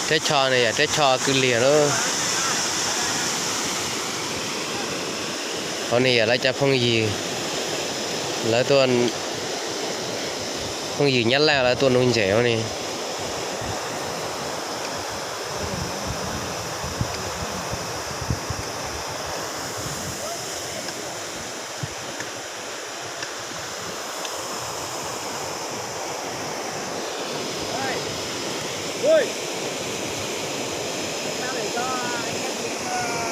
Teb chaws no yog teb chaws kwv liam lawm. Hauv no yog lawv cov phooj ywg, lawv tuaj, phooj ywg Nyab Laj lawv tuaj nuv ntsej hauv no.